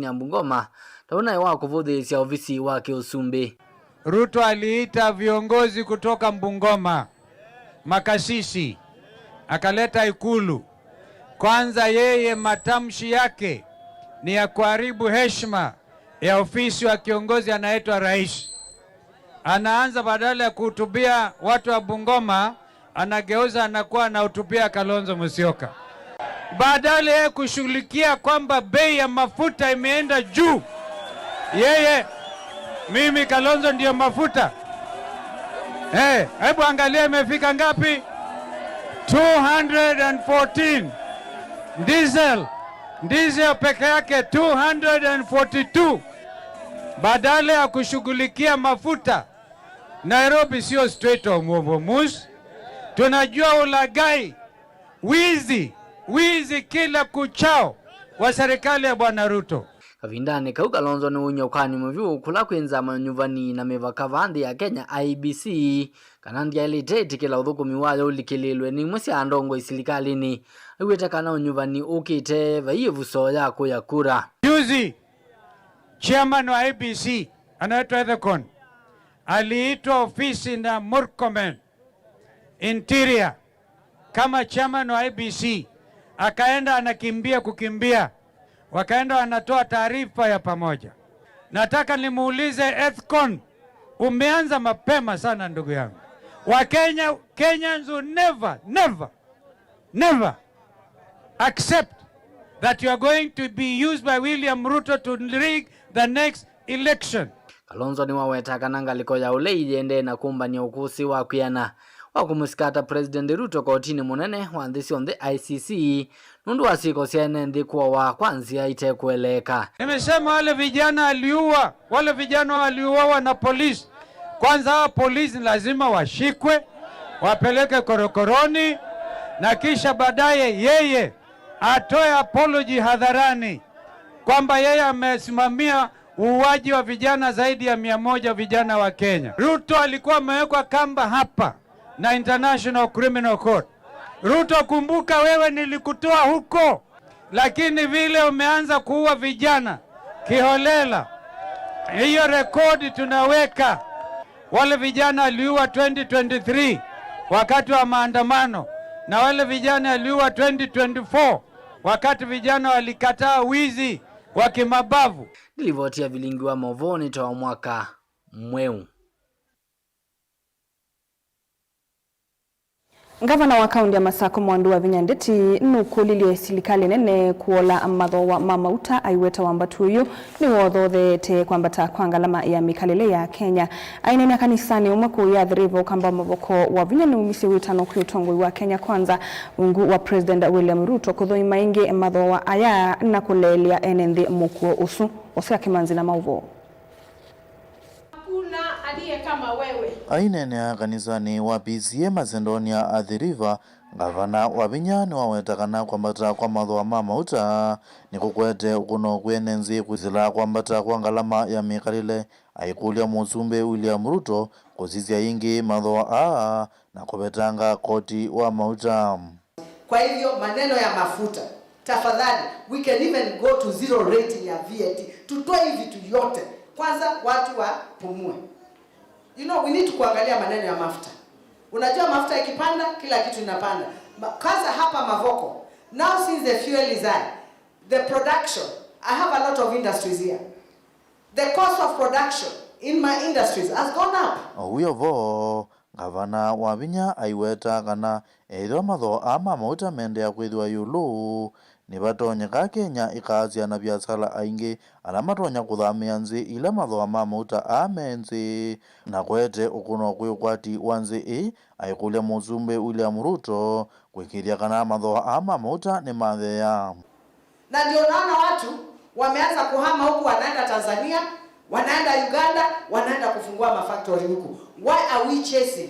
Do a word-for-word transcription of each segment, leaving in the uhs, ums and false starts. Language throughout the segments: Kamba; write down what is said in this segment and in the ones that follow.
ya Bungoma, ta ũnaĩ wa kũvũthĩĩsya ovisi wa kĩũsumbĩ. Ruto aliita viongozi kutoka Bungoma, makasisi, akaleta Ikulu. Kwanza yeye matamshi yake ni ya kuharibu heshima ya ofisi wa kiongozi anaitwa rais. Anaanza badala ya kuhutubia watu wa Bungoma, anageuza anakuwa anahutubia Kalonzo Musyoka. Badala ya kushughulikia kwamba bei ya mafuta imeenda juu, yeye, mimi Kalonzo ndio mafuta. Eh, hebu angalia imefika ngapi? two hundred and fourteen. Diesel, diesel peke yake two hundred and forty-two. Badala ya kushughulikia mafuta, Nairobi sio Strait of Hormuz. Tunajua ulaghai, wizi, wizi kila kuchao wa serikali ya Bwana Ruto. Kavindanĩ kau, Kalonzo nĩwauny'a ũkany'o mũvyũ kũla kwĩ nzama nyuvani na mĩvaka vaa nthĩ ya Kenya, I E B C, kana ndyaĩlĩte ĩtĩkĩla ũthũkũmi wayo ũlikĩlĩĩlwe nĩ imwe sya andongoi silikalĩnĩ. Aiw'ĩte kana ũnyuvani ũkĩte vai ĩvuso ya kũya kura. Juzi, chairman wa I E B C anaitwa Ethekon aliitwa ofisi na Murkomen Interior kama chairman wa I E B C, akaenda anakimbia kukimbia, wakaenda wanatoa taarifa ya pamoja. Nataka nimuulize Ethekon, umeanza mapema sana ndugu yangu. Wa Kenya, Kenyans will never, never, never accept that you are going to be used by William Ruto to rig the next election. Kalonzo nĩwaweta kana ngalĩko ya ũlei yĩendee na kũmbany'a ũkũsĩ wa kwĩana wa kũmũsikata President Ruto kotinĩ mũnene wa nthĩ syonthe, I C C, nũndũ wa syĩko sya ene nthĩ kũawa kwa nzĩa itekũeleeka. Nimesema wale vijana aliua, wale vijana waliuawa na polisi, kwanza hawa polisi lazima washikwe, wapeleke korokoroni, na kisha baadaye yeye atoe apology hadharani kwamba yeye amesimamia uuaji wa vijana zaidi ya mia moja vijana wa Kenya. Ruto alikuwa amewekwa kamba hapa na International Criminal Court. Ruto, kumbuka wewe nilikutoa huko, lakini vile umeanza kuua vijana kiholela, hiyo rekodi tunaweka. Wale vijana waliua twenty twenty-three wakati wa maandamano, na wale vijana waliua twenty twenty-four wakati vijana walikataa wizi wa kimabavu. Nĩ livoti ya vilingi wa mauvoo nĩ ta wa mwaka mweũ. Ngavana wa kaũntĩ ya Masakũ, Mwandu Wavinya Ndeti, nũkũlilye silikalĩ nene kũola mathooa ma mauta aiweta wambatu ũyũ nĩwothotheete kwambata kwa ngalama ya mĩkalĩle ya Kenya. Aineenea kanisanĩ ũmwe kũũ ya Athi River, ũkamba wa mavoko Wavinya nĩumisye wĩtano kwĩ ũtongoi wa Kenya Kwanza ungu wa President William Ruto kũthũima ĩngĩ mathooa aya na kũleelya ene nthĩ mũkuo ũsu. Hosea Kĩmanzi na maũvoo. Hakuna aliye kama wewe. Aineenea kanisanĩ wa P C A Macedonia Athi River, Ngavana Wavinya nĩwaweta kana kwambata kwa mathooa ma mauta nĩkũkwete ũkũno kwĩ ene nthĩ kwĩsĩla kwambata kwa ngalama ya mĩkalĩle, aikũlya Mũsumbĩ William Ruto kũsisya ĩngĩ mathooa aa na kũvetanga koti wa mauta. Kwa hivyo, maneno ya mafuta, tafadhali, we can even go to zero rating ya V A T. Tutoe hii vitu yote. Kwanza watu wapumue. You know, we need to kuangalia maneno ya mafuta. Unajua mafuta ikipanda, kila kitu inapanda. Ma-, kwanza hapa Mavoko. Now since the fuel is high, the production, I have a lot of industries here. The cost of production in my industries has gone up. O wĩ o vo, Ngavana Wavinya aiweta kana ethĩwa mathooa aa ma mauta meendeea kwĩthĩwa ĩũlũ, nĩvatonyeka Kenya ĩkaasya anaviasala aingĩ ala matonya kũthamĩa nzĩ ila mathooa ma mauta aa me nzĩ, na kũete ũkũno kwĩ ũkwati wa nzĩ ĩĩ, aikũlya Mũsumbĩ William Ruto kũĩkĩĩthya kana mathooa aa ma mauta nĩmatheea. Na ndio unaona watu wameanza kuhama huku, wanaenda Tanzania, wanaenda Uganda, wanaenda kufungua mafactory huku. Why are we chasing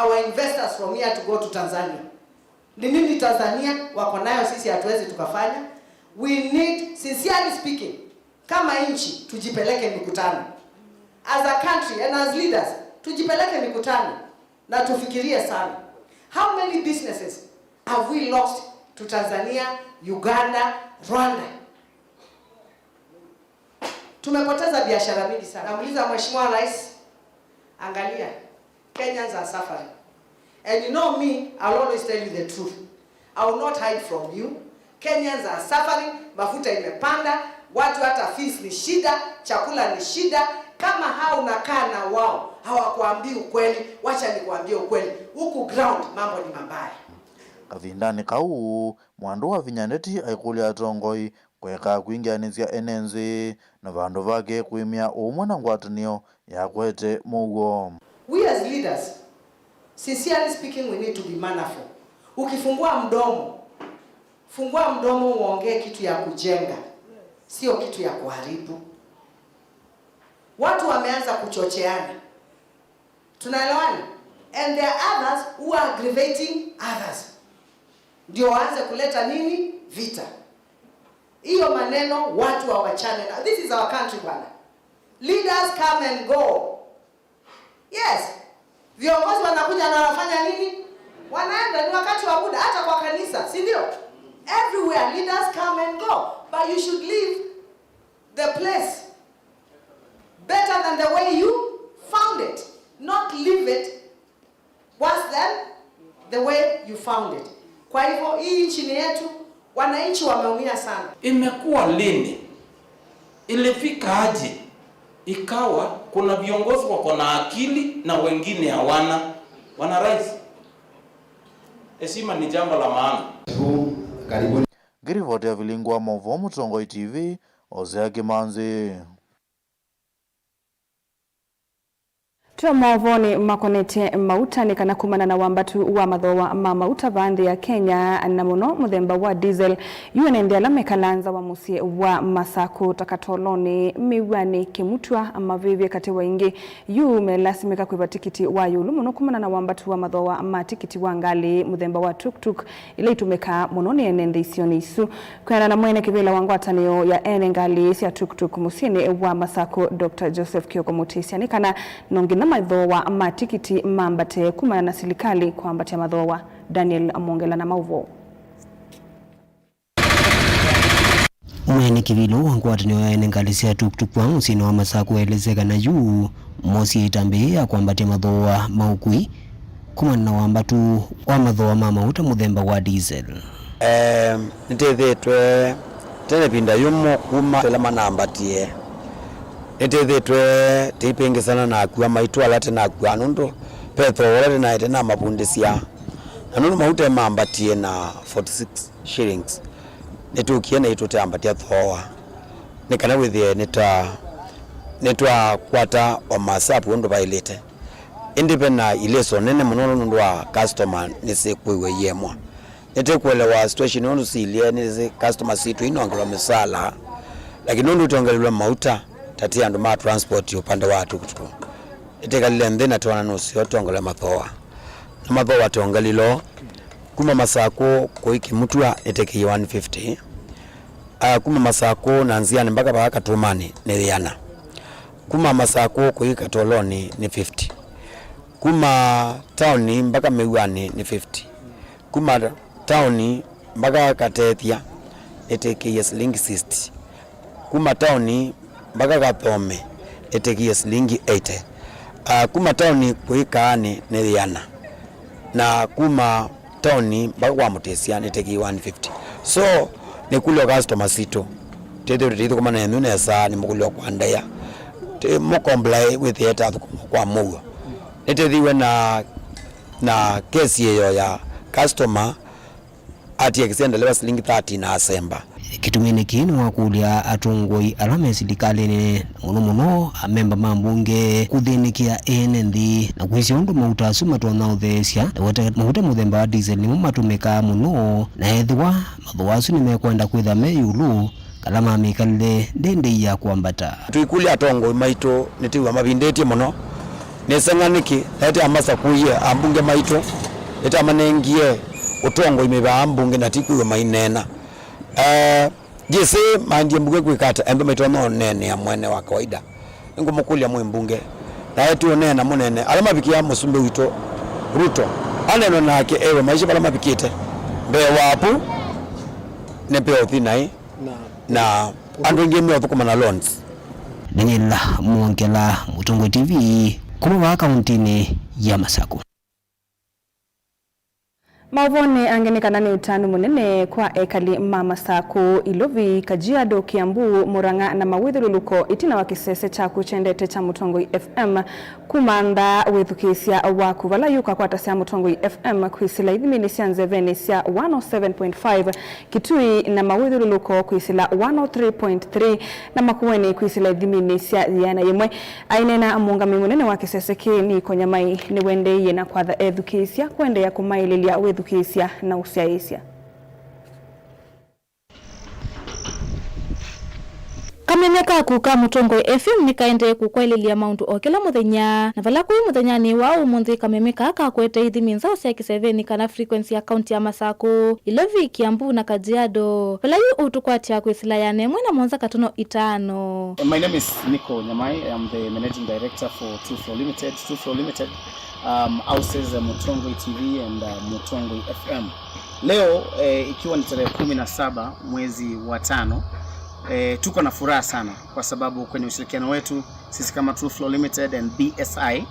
our investors from here to go to Tanzania? Ni nini Tanzania wako nayo sisi hatuwezi tukafanya? We need, sincerely speaking, kama nchi tujipeleke mikutano. As a country and as leaders, tujipeleke mikutano na tufikirie sana. How many businesses have we lost to Tanzania, Uganda, Rwanda? Tumepoteza biashara mingi sana. Namuuliza Mheshimiwa Rais, angalia, Kenyans are suffering. And you know me, I'll always tell you the truth. I will not hide from you. Kenyans are suffering, mafuta imepanda, watu hata fees ni shida, chakula ni shida. Kama hao unakaa na wao, hawakuambii ukweli, wacha nikuambie ukweli. Huku ground mambo ni mabaya. Kavindanĩ kau, Mwandu wa Vinya Ndeti aikũlya atongoi kũekaa kwingĩanĩsya ene nzĩ, na vandũ vake kwĩmya ũmwe na ngwatanĩo yakwete mũuo. We as leaders, sincerely speaking, we need to be mannerful. Ukifungua mdomo, fungua mdomo uongee kitu ya kujenga, sio kitu ya kuharibu. Watu wameanza kuchocheana. Tunaelewana? And there are others who are aggravating others. Ndio waanze kuleta nini? Vita. Hiyo maneno watu wawachane na. This is our country bwana. Leaders come and go. Yes. Viongozi wanakuja na wanafanya nini? Wanaenda, ni wakati wa muda, hata kwa kanisa, si ndio? Everywhere leaders come and go, but you should leave the place better than the way you found it, not leave it worse than the way you found it. Kwa hivyo, hii nchi ni yetu, wananchi wameumia sana. Imekuwa lini? Ilifika aje ikawa kuna viongozi wako na akili na wengine hawana? Bwana Rais, heshima ni jambo la maana. Ngĩrivoti ya Vilingi wa Mauvoo, Mũtongoi T V, Hosea Kĩmanzi. Twĩ maũvoonĩ makonetye mauta, nĩ kana kumana na wambatu wa mathooa ma mauta vaa nthĩ ya Kenya, na mũno mũthemba wa diesel, yu ene nthĩ ala mekalaa nza wa mũsyĩ wa Masakũ, ta Katolonĩ, Mĩw'anĩ, Kĩmutwa, Mavĩvye, katĩ wa ingĩ, yu melasimĩka kwĩva tikiti wa ĩũlũ mũno kumana na wambatu wa mathooa ma tikiti wa ngalĩ mũthemba wa tuk-tuk, ila itũmĩkaa mũno nĩ ene nthĩ isionĩ isu. Kwĩanana na mwene kĩvĩla wa ngwatanĩo ya ene ngalĩ sya tuk-tuk mũsyĩnĩ wa Masakũ, Doctor Joseph Kioko Mutisya, nĩ kana no nginya mathooa ma tikiti mambate kumana na silikalĩ kwambatya mathooa. Daniel Mwongela na maũvoo. Mwene kĩvĩla wa ngwatanĩo ya ene ngalĩ sya tuk-tuk wa mũsyĩnĩ wa Masakũ aelesya kana yu mosie ĩtambya yĩĩ ya kwambatya mathooa ma ũkui kumana na wambatu wa mathooa ma mauta mũthemba wa diesel. Em, nĩtĩthĩtwe tene ĩvinda yũmũ kuma ĩla manambatie. Nĩtĩthĩtwe tĩipĩngĩsana na akua maitũ ala tĩnakua nũndũ ve thooa ũla tĩnaete namavundĩsya. Na nũndũ mauta mambatie na forty six shillings, nĩtũkie naitũ tũteambatya thooa. Nĩ kana wĩthĩe nĩtwa-, nĩtwakwata o masapu ũndũ vaĩlĩte. Ĩndĩ ve na ilĩso nene mũno nũndũ wa customer nĩsyĩkwĩw'a iemwa. Nĩtĩkũelewa situation ũndũ siilye nĩsĩ customer sitũ inongelwa mĩsala, lakini nũndũ itongelelwe mauta, ta ti andũ ma transport upande wa tukutuku. Nĩtĩkalile nthĩ na twona nũseo tongele mathooa. Na mathooa tongelilo, kuma Masakũ kũi Kĩmutwa nĩtĩkĩie one fifty. Ah, kuma Masakũ na nziani mpaka vaa Katũmanĩ nĩ ĩana. Kuma Masakũ kũi Katolonĩ nĩ fifty. Kuma taoni mpaka Mĩw'anĩ nĩ fifty. Kuma taoni mpaka Katethya nĩtĩkĩie silingi sixty. Kuma taoni mpaka Kathome nĩtĩkĩie silingi eighty. Ah, kuma taoni kũi Kaanĩ nĩ ĩana. Na kuma taoni mpaka kwa Mũtĩsya nĩtĩkĩie one fifty. So, nĩkũlya customer sitũ, tĩthĩwe tũithukumana nenyu nesa, nĩmũkũlya kwa ndaĩa. Tĩ-, mũkomblaĩ wĩthĩe ta thũkũma kwa mũuo. Nĩtĩthĩwe na, na kesi ĩyo ya customer atie kĩsya ndeleva silingi thirty na asemba. Kĩtumi nĩ kĩĩ nĩwakũlya atongoi ala me silikalĩnĩ, na mũno mũno amemba ma mbunge, kũthĩnĩkĩa ene nthĩ na kwĩsya ũndũ mauta asu matonya ũtheesya, na weta mauta mũthemba wa diesel nĩmo matũmĩkaa mũno, na ethĩwa mathooa asu nĩmekwenda kwĩtha me ĩũlũ, kana ma mĩkalĩle ndĩndĩi ya kwambata. Tũikũlya atongoi maitũ nĩtwĩw'a mavindĩtye mũno. Nĩseng'a nĩkĩ naete amasakũie ambunge maitũ, nĩtamanengie ũtongoi mĩvaa mbunge na tikwĩw'a maineena. Eh, ndyĩsĩ maendie mbunge kwĩka ata, embe maitonya ũneenea mwene wa kawaida. Nĩngũmũkũlya mwĩ mbunge, naye tũũneena mũnene ala mavikĩa mũsumbĩ witũ Ruto, aneenwe nake ewe maisha vala mavikĩte mbee waku nĩ peo thi naĩ. Na andũ aingĩ meũthũkũma na loans. Daniel Mwongela, Mũtongoi T V, kuma vaa kauntinĩ ya Masakũ. Maũvoonĩ angĩ nĩ kana nĩ ũtanu mũnene kwa ekali ma Masakũ, Ilovi, Kajiado, Kiambu, Murang'a na mawĩthyũlũlũko ĩtina wa kĩsese kyaku kyendete kya Mũtongoi F M. Kuma ntha wĩthukĩĩsya waku vala yu ũkakwatasya Mũtongoi F M kwĩsĩla ithiminĩ sya nzevenĩ sya one oh seven point five Kitui na mawĩthyũlũlũko kwĩsĩla one oh three point three na Makueni kwĩsĩla ithiminĩ sya yĩana yĩmwe. Aineena mũũngamĩi mũnene wa kĩsese kĩĩ, Nico Nyamai, nĩwendeeie na kwatha ethukĩĩsya kũendeea kũmaĩlĩlya wĩthukĩĩsya na ũsyaĩĩsya. Kameme kaku ka Mũtongoi F M nĩkaendee kũkwaĩlĩlya maũndũ o kĩla mũthenya, na vala kũĩ mũthenyanĩ wa ũmũnthĩ, kameme kaa kakwete ithimi nzaũ sya kĩsevenĩ kana frequency ya kaunti ya Masakũ, Ilovi, Kiambu na Kajiado. Vala yu ũtũkwatya kwĩsĩla yĩana ĩmwe na mũonza katono itano. My name is Nico Nyamai. I am the managing director for True Flow Limited. True Flow Limited, um, houses, uh, Mũtongoi T V and, uh, Mũtongoi F M. Leo, eh, ikiwa ni tarehe kumi na saba mwezi wa tano, eh, tuko na furaha sana kwa sababu kwenye ushirikiano wetu sisi kama True Flow Limited and B S I,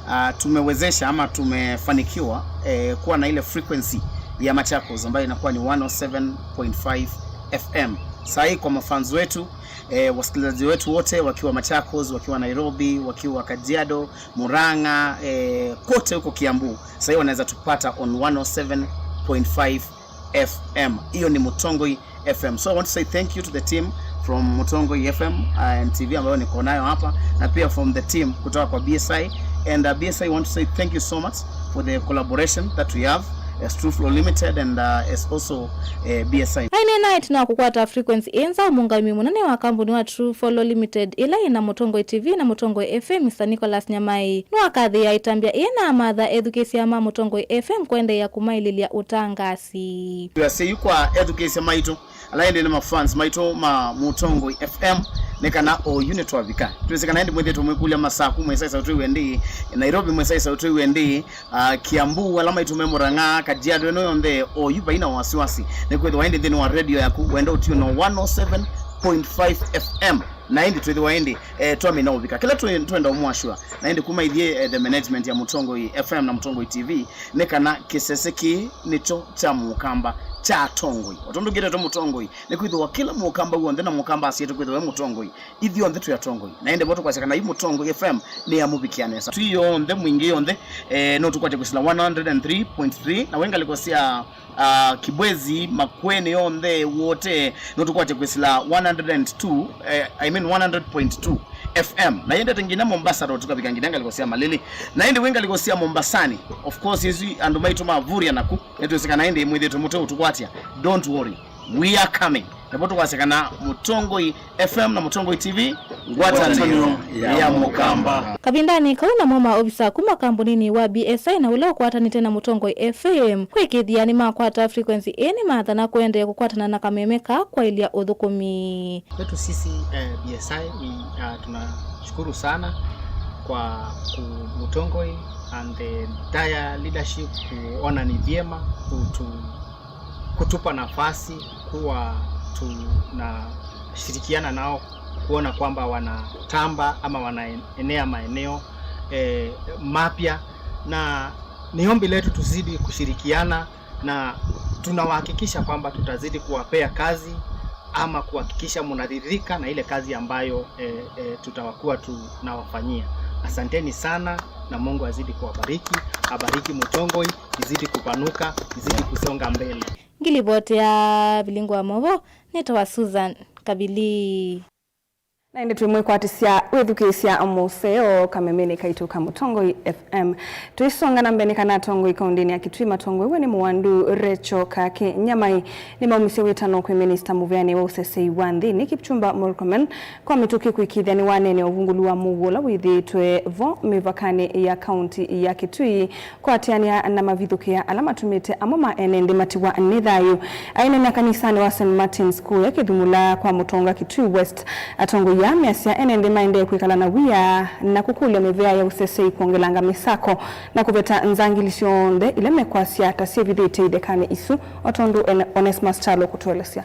uh, tumewezesha ama tumefanikiwa, eh, kuwa na ile frequency ya Machakos ambayo inakuwa ni one oh seven point five F M. Saa hii kwa mafans wetu, eh, wasikilizaji wetu wote wakiwa Machakos, wakiwa Nairobi, wakiwa Kajiado, Murang'a, eh, kote huko Kiambu, saa hii wanaweza tupata on one oh seven point five F M. Hiyo ni Mutongoi F M. So I want to say thank you to the team from Mutongoi F M, uh, and T V ambayo niko nayo hapa, na pia from the team kutoka kwa B S I. And, uh, B S I want to say thank you so much for the collaboration that we have as True Flow Limited and, uh, as also, uh, B S I. Aineena ĩtina wa kũkwata frequency ĩ nzaũ, mũũngamĩi mũnene wa kambuni wa True Flow Limited, ĩla ĩna Mũtongoi T V na Mũtongoi F M, Mister Nicholas Nyamai, nĩwakathĩĩa ĩtambya ĩĩ na amatha ethukĩĩsya ma Mũtongoi F M kũendeea kũmaĩlĩlya ũtangaasi. Twĩasya yu kwa ethukĩĩsya maitũ, ala ĩndĩ nĩ mafans maitũ ma Mũtongoi F M, nĩ kana oyu nĩtwavika. Twĩsĩ kana ĩndĩ mwĩthĩĩtwe mwĩkũlya Masaku mwĩsaĩsa ũtwĩw'e ndĩĩ, Nairobi mwĩsaĩsa ũtwĩw'e ndĩĩ, ah, Kiambu, ala maitũ me Murang'a, Kajiado, ĩno yonthe oyu vaina wasiwasi. Nĩkwĩthĩwa ĩndĩ nthĩnĩ wa radio yaku wenda ũtune one oh seven point five F M. Na ĩndĩ twĩthĩwa ĩndĩ, eh, twamina ũvika. Kĩla twĩ-, twenda ũmwashua. Na ĩndĩ kuma ithyĩ, eh, the management ya Mũtongoi F M na Mũtongoi T V, nĩ kana kĩsese kĩĩ nĩkyo kya Mũkamba, kya atongoi. O tondũ ngĩtetwe Mũtongoi, nĩkwĩthĩwa kĩla Mũkamba w'onthe na Mũkamba asyaĩtwe kwĩthĩwa e Mũtongoi, ithyonthe twĩ atongoi. Na ĩndĩ vo tũkwasya kana yu Mũtongoi F M nĩ ya mũvikĩa nesa. Twĩ yonthe, mwingĩ yonthe, eh, no tũkwatye kwĩsĩla one hundred and three point three, na wĩ ngalĩko sya, ah, Kibwezi, Makueni yonthe, Wote, no tũkwatye kwĩsĩla one hundred and two, eh, I mean one hundred point two F M. Na yendete nginya Mombasa Road, tũkavika nginya ngalĩko sya Malili. Na ĩndĩ wĩ ngalĩko sya Mombasani, of course, ĩsu andũ maitũ mavurya naku, nĩtwĩsĩ kana ĩndĩ mwĩthĩĩtwe mũte ũtũkwatya. Don't worry. We are coming. Nĩvo tũkwasya kana Mũtongoi F M na Mũtongoi T V, ngwatanĩo ya Mũkamba. Kavindanĩ kau namo maovisa kuma kambuninĩ wa B S I na ũla ũkwatanĩte na Mũtongoi F M kwĩkĩĩthya nĩmakwata frequency ĩĩ nĩmathana kũendeea kũkwatana na kameme kaa kwaĩlya ũthũkũmi. Kwetu sisi, eh, B S I, we, uh, tunashukuru sana kwa ku-, Mutongoi and the entire leadership kuona ni vyema kutu-, kutupa nafasi kuwa tunashirikiana nao kuona kwamba wanatamba ama wanaenea maeneo, eh, mapya, na ni ombi letu tuzidi kushirikiana na tunawahakikisha kwamba tutazidi kuwapea kazi ama kuhakikisha mnaridhika na ile kazi ambayo, eh, eh, tutawakuwa tunawafanyia. Asanteni sana na Mungu azidi kuwabariki, abariki Mutongoi, izidi kupanuka, izidi kusonga mbele. Ngilipoti ya Vilingo wa Movo, nĩtawa Susan Kabili. Na ĩndĩ twĩmwĩkwatĩsya wĩthukĩĩsya mũseo kamemenĩ kaitũ ka Mũtongoi F M. Tũisonga na mbee nĩ kana atongoi kaũndĩnĩ ya Kitui matongoew'e nĩ mũwandu Recho Kake Nyamai nĩmaumisye wĩtano kwĩ minista mũveanĩ wa ũsesei wa nthĩnĩ Kipchumba Murkomen kwa mĩtũkĩ kũĩkĩĩthya nĩwaneenea ũvungũlu wa mũuo ũla wĩthĩĩtwe vo mĩvakanĩ ya kaũnti ya Kitui kũatĩanĩa na mavithũkĩa ala matumĩte amwe ma ene nthĩ matiwa nĩ thayũ. Aineenea kanisanĩ wa Saint Martin's kũya Kĩthumula kwa mũtonga Kitui West, atongoi aa measya ene nthĩ maendee kwĩkala na wia na kũkũlya mĩvea ya ũsesei kwongelanga mĩsako na kũveta nzangili syonthe ila mekwasya ta syĩvithĩte ithekanĩ isu, o tondũ One-, Onesmus Kyalo kũtũelesya.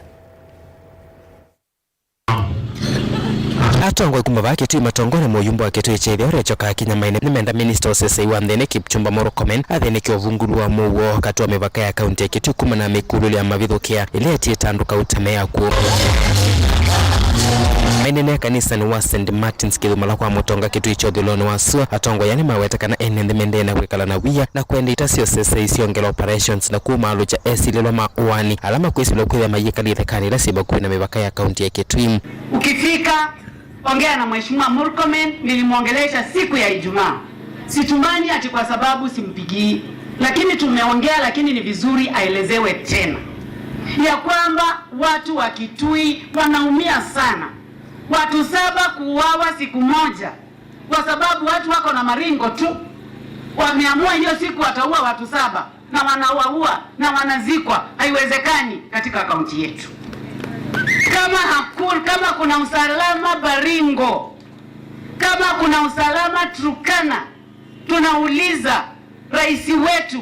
Atongoi kuma vaa Kitui matongoe nĩ mũyumbe wa Kitui kya ĩtheo Rachel Kakinya Maine nĩmenda minista ũsesei wa nthĩnĩ Kipchumba Murkomen athĩnĩke ũvungũlu wa mũuo katĩ wa mĩvaka ya kaunti ya Kitui kumana na mĩkũlũlyo ya mavithũkĩa ĩla ĩtiĩta andũ kauta me akw'ũ. Maine ne kanisanĩ wa Saint Martin's Kĩthumala kwa Mũtonga Kitui kya ũthũĩlonĩ wa sua. Atongoi aa nĩmaweta kana ene nthĩ mendee na kwĩkala na wia na kwenda ita sya ũsesei syongela operations na kumaalũkya esilĩlwa ma ũaani ala makwĩsĩlwa kwĩthĩa mayĩkalya ithekanĩ ila syĩ vakuvĩ na mĩvaka ya kaunti ya Kitui. Ukifika, ongea na Mheshimiwa Murkomen, nilimwongelesha siku ya Ijumaa. Situmani ati kwa sababu simpigii, lakini tumeongea, lakini ni vizuri aelezewe tena ya kwamba watu wa Kitui wanaumia sana. Watu saba kuuawa siku moja kwa sababu watu wako na maringo tu. Wameamua hiyo siku wataua watu saba na wanawaua na wanazikwa. Haiwezekani katika kaunti yetu. Kama haku-, kama kuna usalama Baringo, kama kuna usalama Turkana, tunauliza rais wetu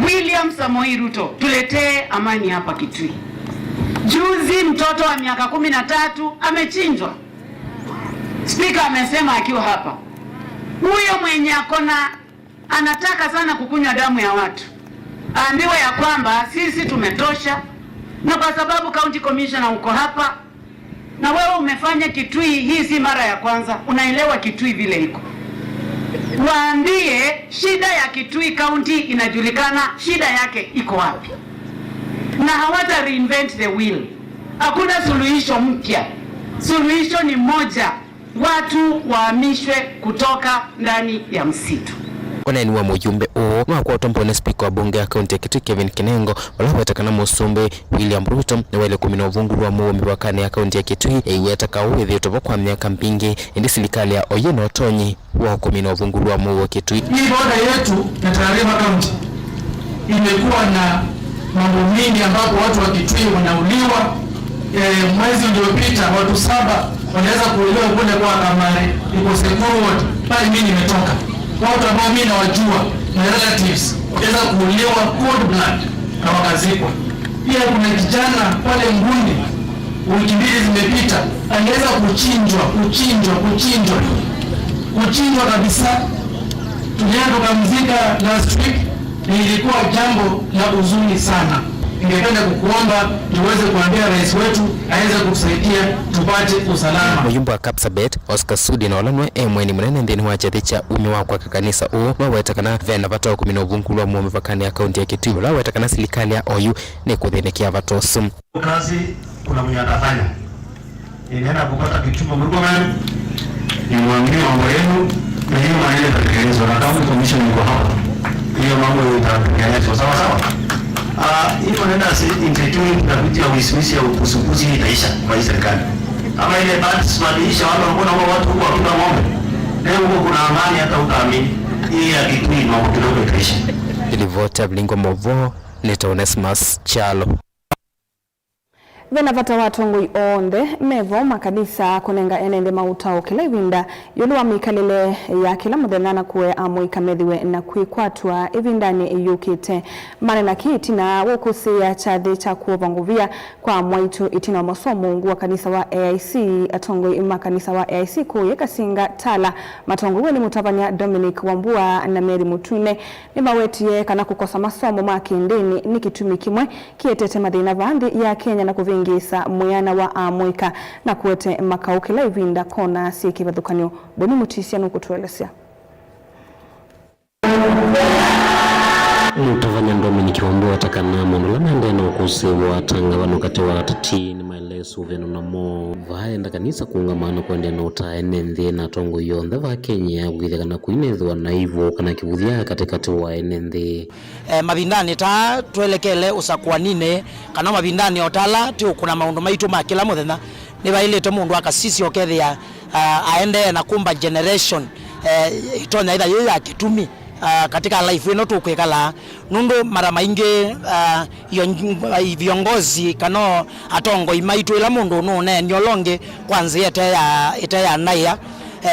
William Samoei Ruto, tuletee amani hapa Kitui. Juzi mtoto wa miaka kumi na tatu amechinjwa. Spika amesema akiwa hapa, huyo mwenye akona anataka sana kukunywa damu ya watu, aambiwe ya kwamba sisi tumetosha, na kwa sababu county commissioner uko hapa, na wewe umefanya Kitui, hii si mara ya kwanza, unaelewa Kitui vile iko. Waambie shida ya Kitui County inajulikana, shida yake iko wapi, na hawata reinvent the wheel. Hakuna suluhisho mpya, suluhisho ni moja, watu wahamishwe kutoka ndani ya msitu. Ũneeni wa mũyumbe ũũ nĩwakwatwa mbau nĩ spika wa mbunge ya kaunti ya Kitui Kevin Kinengo, ũla waweta kana mũsumbĩ William Ruto nĩwaĩle kũmina ũvungũlu wa mũuo mĩvakanĩ ya kaunti ya Kitui, eiweta kaũ wĩthĩĩtwe vo kwa myaka mbingĩ, ĩndĩ silikalĩ ya Oyeno ũtonyi wa kũmina ũvungũlu wa mũuo Kitui. Hii border yetu ya Tana River County imekuwa na mambo mingi ambapo watu wa Kitui wanauliwa. Eh, mwezi uliopita watu saba waliweza kuuliwa kule kwa Kamare, iko Sekuru Ward, pale mimi nimetoka. Watu ambao mimi nawajua, my relatives, waliweza kuuliwa cold blood na wakazikwa. Pia kuna kijana pale Ngundi, wiki mbili zimepita, aliweza kuchinjwa, kuchinjwa, kuchinjwa, kuchinjwa kabisa. Tulienda tukamzika last week, na ilikuwa jambo la huzuni sana. Ningependa kukuomba tuweze kuambia rais wetu aweze kutusaidia tupate usalama. Mũyumbe wa Kapsabet, Oscar Sudi, na ũla nĩwe e mũeni mũnene nthĩnĩ wa kyathĩ kya umi wa kwaka kanisa ũũ, nĩwaweta kana ve na vata wa kũmina ũvungũlu wa mũuo mĩvakanĩ ya kaunti ya Kitui, ũla waweta kana silikalĩ ya Oyu nĩkũthĩnĩkĩa vata ũsu. Kazi kuna mwenye atafanya. Ninaenda kupata Kipchumba Murkomen, nimwambie mambo yenu, na hiyo maneno itatekelezwa, na county commission iko hapa. Hiyo mambo itatekelezwa, sawa sawa? Ah, hiyo maneno ya se-, insecurity na vitu ya wisiwisi ya upusupusi hii itaisha kwa hii serikali. Kama ile bad smart iliisha, watu walikuwa wanaua watu huko wakiwa ng'ombe. Leo huko kuna amani hata utaamini. Hii ya Kitui mambo kidogo itaisha. Ĩlivoti ya Vilingi wa Mauvoo, nĩ ta Onesmus Kyalo. Ve na vata wa atongoi onthe me vo makanisa kũnenga ene nthĩ maũtao kĩla ĩvinda ĩũlũ wa mĩkalĩle ya kĩla mũthenya na kũea amũika methĩwe na kwĩkwatw'a ĩvindanĩ yũkĩte. Maneena kĩĩ ĩtina wa ũkũsĩĩa kyathĩ kya kũova ngũvia kwa amwaitũ ĩtina wa mũsoa mũungu wa kanisa wa A I C. Atongoi ma kanisa wa A I C kũũ Kasinga Tala matongoew'e nĩ mũtavany'a Dominic Wambua na Mary Mũtune nĩmawetie kana kũkosa masomo ma kĩndĩni nĩ kĩtumi kĩmwe kĩetete mathĩna vaa nthĩ ya Kenya na kũvĩngĩĩsa mwĩana wa amũika na kũete makaũ kĩla ĩvinda kona syĩ kĩvathũkany'o. Boni Mũtisia nũkũtũelesya. Mũtavany'a Dominic Wambua aweta kana maũndũ ala maendee na ũkũsĩĩwa ta ngavano katĩ wa ateti nĩmaeleesũvĩanwa namo. Vaa enda kanisa kũũngama na kũendeea na ũtaa ene nthĩ na atongoi onthe vaa Kenya kwĩthĩa kana kũinethĩwa na ivũ kana kĩvũthya katĩkatĩ wa ene nthĩ. E, mavindanĩ ta twelekele ũsakũaninĩ, kana mavindanĩ o ta ala tũũkũna maũndũ maitũ ma kĩla mũthenya, nĩvaĩlĩte mũndũ akasisya ũkethĩa, a, aendee na kũmba generation, e, ĩtonya ĩtha yĩ ya kĩtumi, a, katika life ĩno tũkwĩkalaa. Nũndũ mara maingĩ, a, io-, viongozi kana atongoi maitũ, ĩla mũndũ nũũneeni ũla ũngĩ kwa nzĩa ĩte ya, ĩte ya ndaĩa,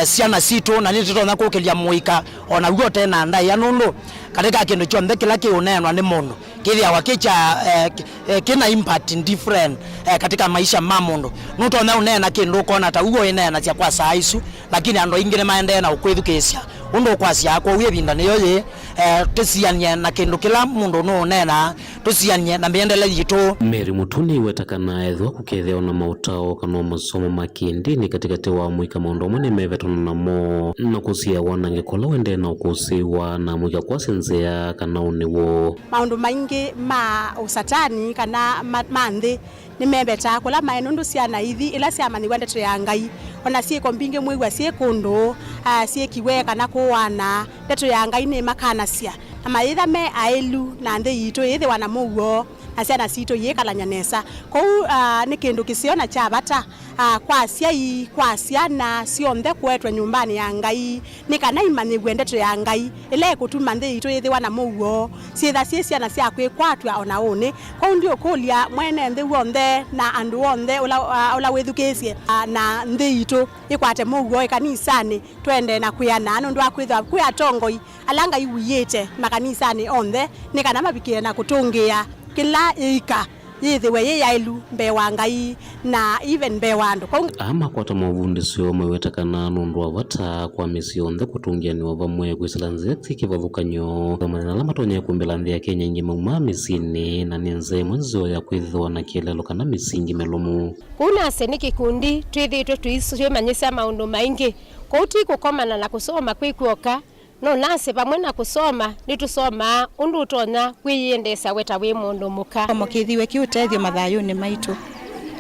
e, syana sitũ, na nĩtũtonya kũkĩlya mũika o naw'o ũte na ndaĩa, nũndũ katika kĩndũ kyonthe kĩla kĩũneenwa nĩ mũndũ, Kĩthĩawa kĩ kya, eh, kĩ, eh, kĩna impact different, eh, katika maisha ma mũndũ. Nũtonya ũneena kĩndũ ũkona ta ũu ũineenasya kwa saa isu, lakini andũ aingĩ nĩmaendee na ũkwĩthukĩĩsya ũndũ ũkwasya. Kwoou ĩvindanĩ yĩĩ, eh, tũsiany'e na kĩndũ kĩla mũndũ nũũneenaa, tũsiany'e na mĩendele yitũ. Mary Mũtu nĩweta kana ethĩwa kũkethĩawa na maũtao kana masomo ma kĩndini katĩkatĩ wa amũika, maũndũ amwe nĩmevetana namo na kũsiĩa wanangĩko ũla ũendee na ũkũsĩĩwa na amũika kwasya nzĩa kana ũnĩw'o. Maũndũ maingĩ ma ũsatani kana ma, ma nthĩ nĩmevetaa kũla maĩ, nũndũ syana ithi ila syamanyĩw'a ndeto ya Ngai, o na syĩko mbingĩ mwĩw'a syĩ kũndũ, ah, syĩkiwe kana kũaana, ndeto ya Ngai nĩmakanasya. Na mayĩtha me aĩlu na nthĩ yitũ yĩthĩwa na mũuo, na syana sitũ iyĩkalany'a nesa. Kwoou, ah, nĩ kĩndũ kĩseo na kya vata, ah, kwa asyai, kwa syana syonthe kũetwe nyũmbanĩ ya Ngai, nĩ kana imanyĩw'e ndeto ya Ngai, ĩla ĩkũtuma nthĩ yitũ yĩthĩwa na mũuo, syĩtha syĩ syana sya kwĩkwatw'a o na ũnĩ. Kwoou ndiũkũlya mwene nthĩ w'onthe na andũ onthe ũla, ah, ũla wĩthukĩĩsye, ah, na nthĩ yitũ ĩkwate mũuo ĩkanisanĩ, tũendee na kwĩanaa nũndũ wa kwĩthĩwa kwĩ atongoi ala Ngai wiĩte makanisanĩ onthe, nĩ kana mavikĩe na kũtũngĩĩa kĩla ĩika yĩthĩwe yĩ yaĩlu mbee wa Ngai na even mbee wa andũ. Kwoou aa makwata maũvundĩsyo maiweta kana nũndũ wa vata kwa mĩsyĩ yonthe kũtũngĩanĩwa vamwe kwĩsĩla nzĩa syĩ kĩvathũkany'o, kũmanya ala matonya kũmbĩla nthĩ ya Kenya. Aingĩ maumaa mĩsyĩnĩ, na nĩ nzĩa ĩmwe nzeo ya kwĩthĩwa na kĩeleelo kana mĩsingi mĩlũmu. Kwoou nase nĩ kĩkundi twĩthĩĩtwe tũi-, twĩmanyĩsya maũndũ maingĩ. Kwoou ti kũkomana na kũsoma kwĩ kw'oka, no nase vamwe na kũsoma, nĩtũsomaa ũndũ ũtonya kwĩyĩendeesya we ta wĩ mũndũ mũka. Kĩsomo kĩthĩwe kĩ ũtethyo mathayũnĩ maitũ.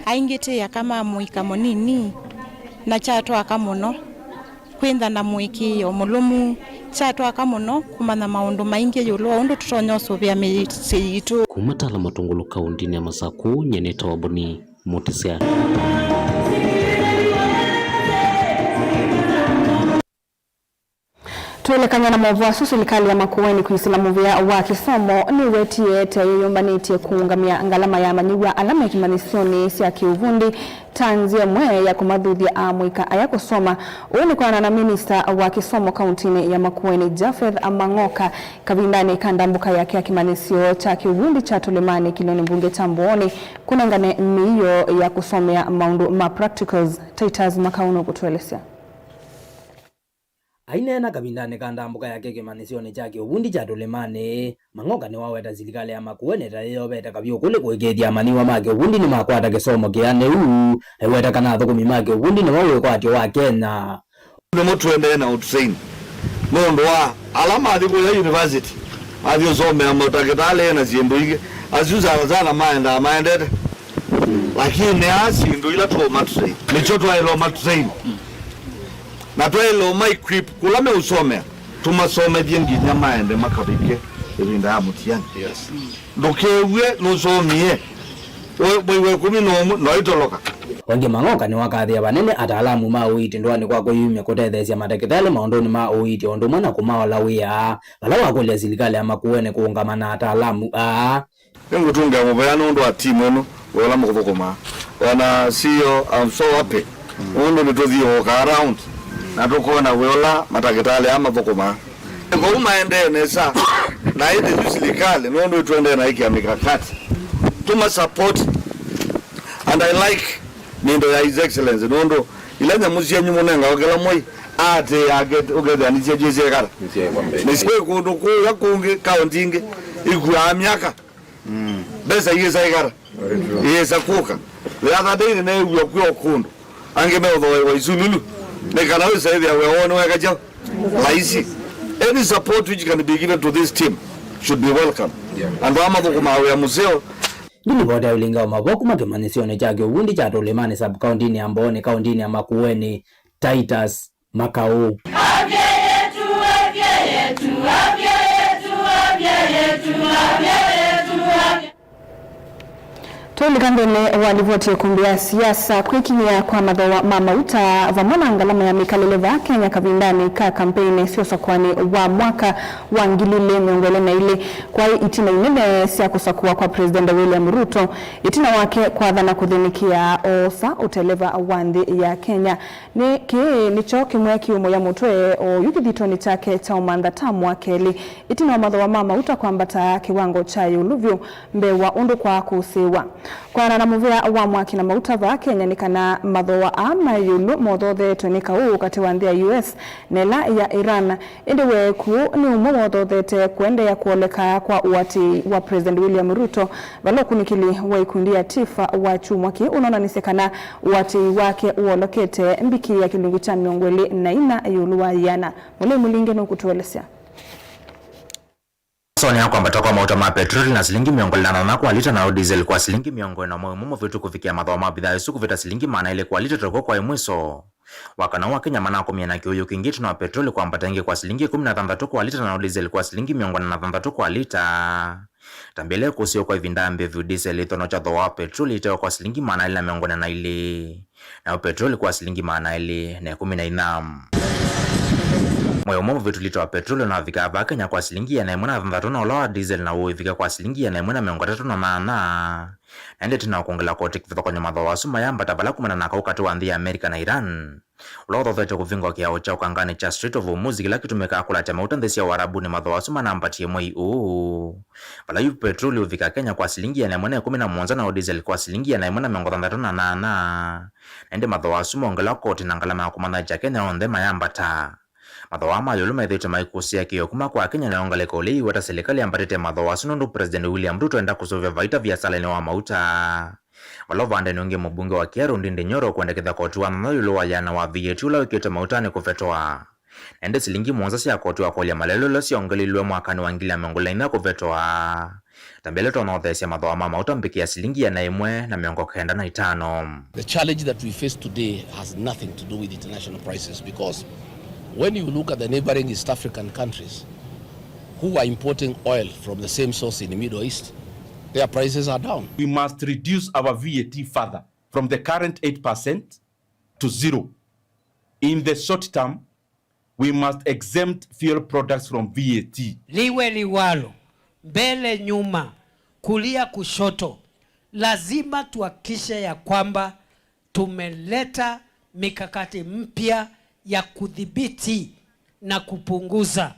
Aingĩ twĩ aka ma mũika mũnini, na kyatwaka mũno kwĩntha na mũĩkĩĩo mũlũmu. Kyatwaka mũno kũmanya maũndũ maingĩ ĩũlũ wa ũndũ tũtonya ũsũvĩa mĩsyĩ yitũ. Kuma Tala Matũngũlũ kaũntĩnĩ ya Masakũ, nyie nĩtawa Boni Mũtĩsya. Twĩlekany'a na maũvoo asu, silikalĩ ya Makueni kwĩsĩla mũvĩa wa kĩsomo nĩwetie ta yĩyũmbanĩtye kũũngamĩa ngalama ya amanyĩw'a ala me kĩmanyĩsyonĩ sya kĩũvundi ta nzĩa ĩmwe ya kũmathuthya amũika aya kũsoma. Ũu nĩ kwĩanana na minista wa kĩsomo kaũntĩnĩ ya Makueni, Japheth Mang'oka, kavindanĩ ka ndambũka yake ya kĩmanyĩsyo kya kĩũvundi kya Tũlĩmanĩ kĩlĩonĩ mbunge kya Mbooni, kũnengane mĩio ya kũsomea maũndũ ma practicals. Titus Makau nũkũtũelesya. Aineena kavindanĩ ka ndambũka yake kĩmanyĩsyonĩ kya kĩũvundi kya Tũlĩmanĩ, Mang'oka nĩwaweta silikalĩ ya Makueni ta yĩyovete kavyũ kũlĩ kũĩkĩĩthya amanyĩw'a ma kĩũvundi nĩmakwata kĩsomo kĩanĩu, aiweta kana athũkũmi ma kĩũvundi nĩmo wĩkwatyo wa Kenya. Nĩmo tũendee na ũtrain nũndũ wa ala mathi kũya university, mathi ũsomea matakĩtalĩ na syĩndũ ingĩ, asu sana sana maendaa maendete. Lakini aa syĩndũ ila tũũmatrain, nĩkyo twaĩlwa matrain. Na twaĩle ũma equip kũla meũsomea, tũmasomethye nginya maende makavike ĩvinda ya mũtiani. Yes. Ndũkew'e nũsomie, we, mwei wa ĩkũmi na ũmwe noitoloka. Ĩngĩ Mang'oka nĩwakathĩa vanene ataalamu ma ũiiti ndũanĩ kwa kwĩyumya kũtetheesya matakĩtalĩ maũndũnĩ ma ũiiti o ũndũ ũmwe na kũmaola wĩa, vala wakũlya silikalĩ ya Makueni kũũngama na ataalamu aa. Nĩngũtũngĩa mũvea nũndũ wa timu ĩno, wĩa ũla mũthũkũmaa. Wana C E O, I'm so happy. Nũndũ nĩtũthiũũka around, na tũkona wĩa ũla matakĩtalĩ aa mathũkũmaa. Kwoou maendee nesa, na ĩndĩ yu silikalĩ, nũndũ ĩtũendee na ĩkĩa mikakati. Tũma support. And I like mĩndo ya His Excellency, nũndũ ila nyamũ syenyu mũnengawa kĩla mwei, atĩ ake ũkethĩa nĩsyenyu syekala. Nĩsyaĩkwa mbee. Nĩsyaĩ kũndũ kũya kũngĩ, kaũnti ingĩ, ikuaa myaka. Mm. Mbesa iĩsa ĩkala. Very true. Iĩsa kũka. The other day nĩneew'a kwĩ o kũndũ angĩ meũthooewa isululu, nĩ kana wĩsa ĩthĩa wĩa woo nĩweka kyaũ? Laisi. Any support which can be given to this team should be welcome. Yeah. Andũ aa mathũkũmaa wĩa mũseo. Ndilivoti ya ũlinga wa mavoo kuma kĩmanyĩsyonĩ kya kĩũvundi kya Tũlĩmanĩ sub-kaũntĩnĩ ya Mbooni, kaũntĩnĩ ya Makueni, Titus Makau. Tũilika nthĩnĩ wa livoti ya ĩkũmbĩ ya siasa, kwĩkinyĩa kwa mathooa ma mauta vamwe na ngalama ya mĩkalĩle vaa Kenya kavindanĩ ka kampeini sya ũsakũani wa mwaka wa ngili ilĩ mĩongo ĩlĩ na ilĩ kwaĩ itina inene sya kũsakũwa kwa President William Ruto, ĩtina wake kwathana kũthĩnĩkĩa oosa ũteleva wa nthĩ ya Kenya. Nĩ kĩĩ nĩkyo kĩmwe kĩũmũya mũtwe oyu kĩthitonĩ kyake kya ũmantha tamu wa kelĩ, ĩtina wa mathooa ma mauta kwambata kĩwango kya ĩũlũ vyũ mbee wa ũndũ kwaa kũsĩĩwa. Kũaana na mũvea wa mwaki na mauta vaa Kenya nĩ kana mathooa aa ma ĩũlũ mothothetwe nĩ kaũ katĩ wa nthĩ ya U S na ĩla ya Iran. Ĩndĩ weekũ nĩ ũmwe wothothete kũendeea kwoleka kwa ũatĩĩi wa President William Ruto, vala ũkunĩkĩli wa ikundi ya TIFA wa kyumwa kĩĩ ũnonanisye kana ũatĩĩi wake wolokete mbikĩ ya kĩlungu kya mĩongo ĩlĩ na ina ĩũlũ wa ĩana. Mũlei Mũlinge nũkũtũelesya. Soni ya kwambata kwa mauta ma petroli na silingi mĩongo ĩlĩ na nana kwa lita na diesel kwa silingi mĩongo ĩna mwei ũmwe mũvĩtu kũvikĩa mathooa ma mbithaa ĩsu kũvĩta silingi maana elĩ kwa lita toko kwa ĩmwiso. Wakana wa Kenya manakomie na kĩũyũ kĩngĩ ĩtina wa petroli kwambata ĩngĩ kwa silingi ĩkũmi na thanthatũ kwa lita na diesel kwa silingi mĩongo ĩna na thanthatũ kwa lita. Tambĩle kũseo kwa ĩvinda mbĩvu, diesel ĩthonokya thooa wa petroli ĩtewa kwa silingi maana elĩ na mĩongo ĩna na ilĩ, nayo petroli kwa silingi maana elĩ na ĩkũmi na inya. Mwei ũmwe mũvĩtu lita wa petroli ũnavikaa vaa Kenya kwa silingi ĩana ĩmwe na thanthatũ, na ũla wa diesel naw'o ũivika kwa silingi ĩana ĩmwe na mĩongo ĩtatũ na nana. Na ĩndĩ ĩtina wa kwongela koti kĩvathũkany'o, mathooa asu mayambata vala kumana na kaũ katĩ wa nthĩ ya America na Iran, ũla ũthothete kũvingwa kĩao kya ũkanganĩ kya Strait of Hormuz, kĩla kĩtũmĩkaa kũlatya mauta nthĩ sya Ũarabuni, mathooa asu manambatie mwei ũũ, vala yu petroli ũvika Kenya kwa silingi ĩana ĩmwe na ĩkũmi na mũonza, na diesel kwa silingi ĩana ĩmwe na mĩongo thanthatũ na nana. Na ĩndĩ mathooa asu mongelwa koti na ngalama ya kũmathaĩkya Kenya onthe mayambata. Mathooa ma ĩũlũ methĩĩtwe maikũsĩa kĩo kuma kwa Kenya, nayo ngalĩko ĩla yĩweta silikalĩ yambatĩte mathooa asu nũndũ President William Ruto enda kũsũvĩa vaita viasalainĩ wa mauta. Vala ũvandenĩ ũngĩ, mũmbunge wa Kiharu Ndindi Nyoro ũkwendekethya koti wa nthanthaũ ĩũlũ wa ĩana wa V A T ũla wĩkĩtwe mautanĩ kũvetwa. Na ĩndĩ silingi mũonza sya koti wa kũaly'a malelũ ila syongeleilwe mwakanĩ wa ngili na mĩongo ĩlĩ na inya kũvetwa. Tambĩle tũnotheesya mathooa ma mauta mbikĩ ya silingi ĩana ĩmwe na mĩongo kenda na itano. The challenge that we face today has nothing to do with international prices, because when you look at the neighboring East African countries who are importing oil from the same source in the Middle East, their prices are down. We must reduce our V A T further from the current eight percent to zero. In the short term, we must exempt fuel products from V A T. Liwe liwalo, mbele nyuma, kulia kushoto, lazima tuhakikishe ya kwamba tumeleta mikakati mpya ya kudhibiti na kupunguza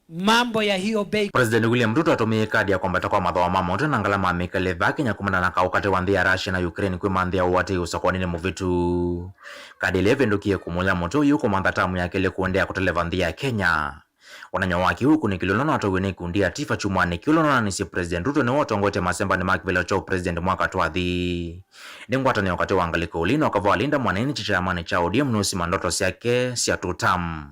mambo ya hiyo bei. President William Ruto atũmĩie kadi ya kwambata kwa mathooa ma mauta na ngalama ya mĩkalĩle vaa Kenya kumana na kaũ katĩ wa nthĩ ya Russia na Ukraine kwĩmanthĩa ũatĩĩi ũsakũanĩnĩ mũvĩtu. Kadi ĩla ĩvĩndũkie kũmũya mũtwe ũyũ kũmantha tamu ya kelĩ kũendeea kũteleva nthĩ ya Kenya. Wonany'o wa kĩu ũkunĩkĩli ũla ũnatwaĩwe nĩ ikundi ya TIFA kyumwanĩ kĩu ũla ũnonanisye President Ruto nĩwe ũtongoetye masembanĩ ma kĩvĩla kya ũpresident mwaka twathi. Nĩ ngwatanĩo katĩ wa ngalĩko ũlĩ na ũkava wa Linda Mwananchi kyamanĩ kya O D M nũsima ndoto syake sya two term.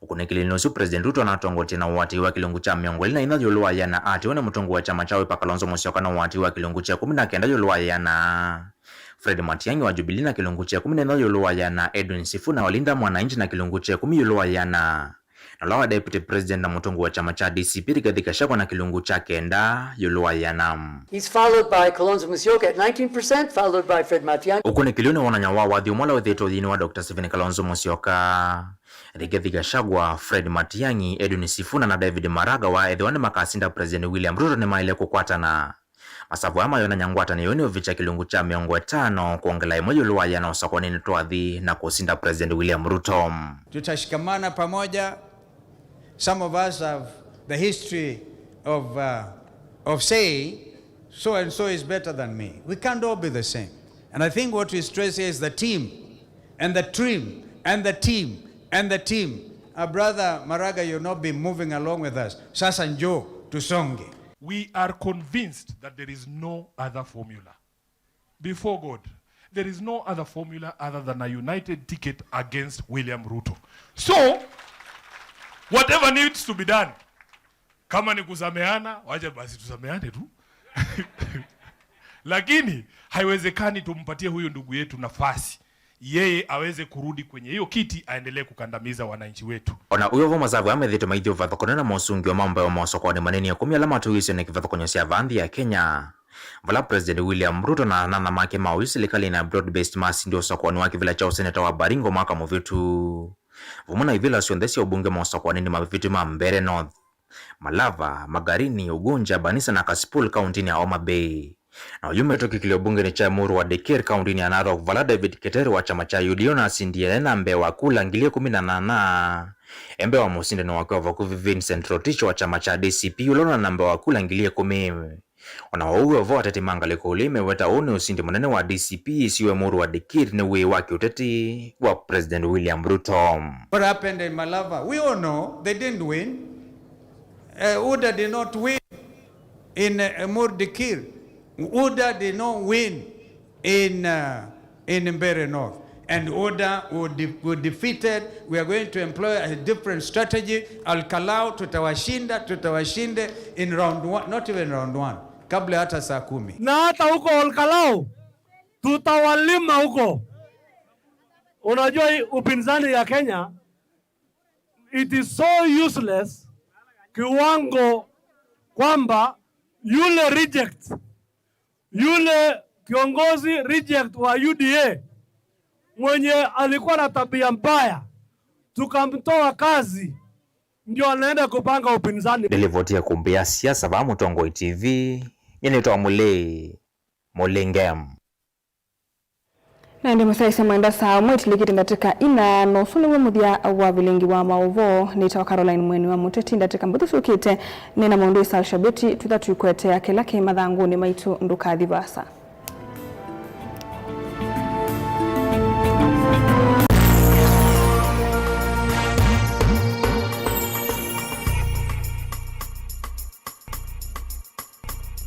Ũkunĩkĩlinĩ ũsu, President Ruto anatongoetye na ũatĩĩi wa kĩlungu kya mĩongo ĩlĩ na inya ĩũlũ wa ĩana, atiwe nĩ mũtongoi wa kyama kya Wiper Kalonzo Musyoka na ũatĩĩi wa kĩlungu kya ĩkũmi na kenda ĩũlũ wa ĩana, Fred Matiang'i wa Jubilee na kĩlungu kya ĩkũmi na inya ĩũlũ wa ĩana, Edwin Sifuna wa Linda Mwananchi na kĩlungu kya ĩkũmi ĩũlũ wa ĩana, na ũla wa Deputy President na mũtongoi wa kyama kya D C P Rigathi Gachagua na kĩlungu kya kenda ĩũlũ wa ĩana. He's followed by Kalonzo Musyoka at nineteen percent, followed by Fred Matiang'i. Ũkunĩkĩli ũũ nĩ wonany'a wa wathi ũmwe ũla wĩthĩĩtwe ũthinĩ wa Doctor Stephen Kalonzo Musyoka. Rigathi Gachagua, Fred Matiang'i, Edwin Sifuna na David Maraga waethĩwa nĩmakasinda President William Ruto nĩmaĩle kũkwatana. Masavu aya mayonany'a ngwatanĩo ĩyo nĩũvikya kĩlungu kya mĩongo ĩtano, kwongela ĩmwe ĩũlũ wa ĩana ũsakũanĩnĩ twathi na kũsinda President William Ruto. Tutashikamana pamoja. Some of us have the history of, uh, of saying, "So and so is better than me." We can't all be the same. And I think what we stress here is the team, and the team, and the team, and the team. Uh, Brother Maraga, you've not been moving along with us. Sasa njoo, tusonge. We are convinced that there is no other formula. Before God, there is no other formula other than a united ticket against William Ruto. So, whatever needs to be done, kama ni kusameana, wacha basi tusameane tu. Lakini haiwezekani tumpatie huyu ndugu yetu nafasi yeye aweze kurudi kwenye hiyo kiti aendelee kukandamiza wananchi wetu. Ona ũu vo, masavu aya methĩĩtwe maithyũũvĩa vathũkany'o na mosũngĩo ma mbee wa maũsakũani manini ĩkũmi ala matũĩĩsye nĩ kĩvathũkany'o sya vaa nthĩ ya Kenya. Vala President William Ruto na anana make ma ũyu silikalĩnĩ ya broad-based masindie ũsakũani wa kĩvĩla kya ũseneta wa Baringo mwaka mũvĩtu. Vamwe na ivĩla syonthe sya ũmbunge maũsakũaninĩ mavĩtu ma Mbeere North, Malava, Magarini, Ugunja, Banisa na Kasipul kauntinĩ ya Homa Bay. Na ũyu mĩtũkĩ kĩlĩo mbungenĩ kya Emuru wa Dikir kauntinĩ ya Narok, vala David Keter wa kyama kya U D A ũnasindie na mbee wa kula ngili ĩkũmi na nana. Embee wa mũsindani wake wa vakuvĩ Vincent Rotich wa kyama kya D C P ũla ũna namba wa kula ngili ĩkũmi. Ona ũu wĩ o vo, ateti ma ngalĩko ĩla ĩmeweta ũũ nĩ ũsindi mũnene wa D C P ĩsiwa Emuru wa Dikir nĩ wĩĩ wa kĩũteti wa President William Ruto. What happened in Malava? We all know they didn't win. Uh, UDA did not win in uh, Emuru Dikir. UDA did not win in uh, in Mbeere North. And UDA will, de will defeated. We are going to employ a different strategy. Ol Kalou tutawashinda, tutawashinda in round one, not even round one. Kabla hata saa kumi. Na hata huko Ol Kalou tutawalima huko. Unajua hii upinzani ya Kenya, it is so useless kiwango kwamba yule reject, yule kiongozi reject wa U D A mwenye alikuwa na tabia mbaya, tukamtoa kazi, ndio anaenda kupanga upinzani. Nĩ livoti ya kumbi ya siasa vaa Mũtongoi T V, nyie nĩtawa Mũlĩ Mũlinge. Na ĩndĩ mũsyaĩĩsya mwenda saa ũmwe ĩtilĩkĩte ndatĩka ina, na ũsu nĩw'o mũthya wa vilingi wa maũvoo. Nĩtawa Caroline Mweni wa Mũteti. Ndatĩka mbũthũ syũkĩte, nĩ na maũndũ ĩsa shabeti twĩtha tũikwetea kĩla kĩ mathangũnĩ maitũ. Ndũkathi vaasa.